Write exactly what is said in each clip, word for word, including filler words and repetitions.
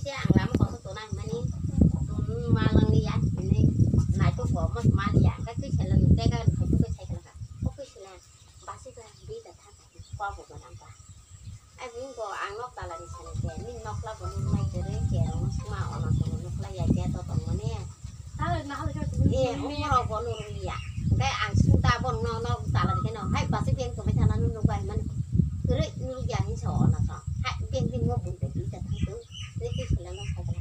Che ang lama kotor tona hwnmani, tong ma lang liya, hwnwi naitok bo mo ma liya, hwnkhe twi sala nung tega hwnkhe twi sai kala kha. O twi sala basi kla bi da tha kha, kwa bo gana ba. Ai bung bo ang nok tala ni sani ke, ni nok la bo nung nai kwrwi ke, ang suma ono suma nuk la ya ke to tong mani. Eh, umrok bo nurung ya. Hwnkhe ang sung ta bo no, no tala dikhe no. Hai basi beng tongwi thana nung nukbai mani. Kwrwi nurung ya hin sa ono sa. Hai beng beng mo bung de bi ta thang tu. Ni kwi sila no sa ta.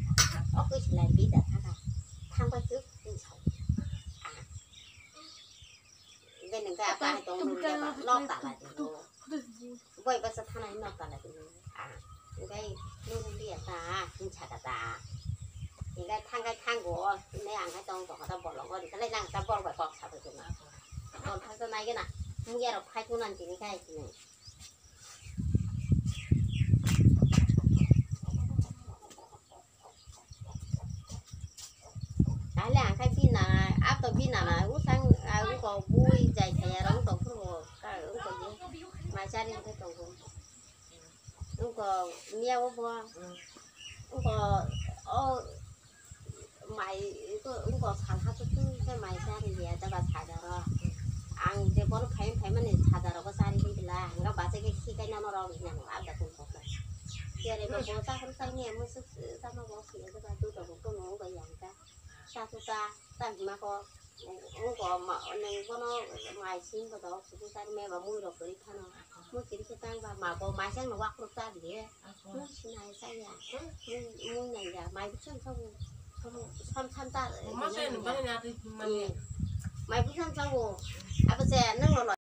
O kwi sila bi ta thang ta. Thang bai tu hin sa. Ah. Hwnkhe nung ka apa hai tong nurung ya ba. No tala di. Boi basa thana hin nok tala di. Ah, hwnkhe nung liya ta, hin saka ta. Hwnkhe thangkai thango, hwnwi ang khai tong tongkha ta bolongo, hwnkhe lai nang ta bol bai kok sabai tongma. Bol thangsa nai gana, mung yarok khai tongna tini khai tini. Ahli ang khai bina, ato bina na, usang, ah, uko bui jai kaya rong tong phuru, ka, uko ye, mai chari khai tong phuru. Uko miya o bo, uko, o, mai, uko, uko sal ha tu tu ke mai chari ya, jaba sajaro. Ang je bono phai, phai mani sajaro ko chari khai bila, ang ga bacha ke khi kai na no rong ni na, abda kun ko. Kere bo bo ta kham sai ne, mo su, su, sama bo khi, jaba tu to ko no ko yang ka. Sa su ta, ta hima ko, ungko ma, nung bono mai sim bodo, sudu sari meba mui rok kwrwi phano. Mui kwrwi khe tang ba, ma bo mai sang no wak rok ta liye. Mui sinai sa ya, mui, mui nai ya, mai bwswk sabo, sabo, sam sam ta, ma sai no bang ya twi mani. Mai bwswk sabo, abo se nung no.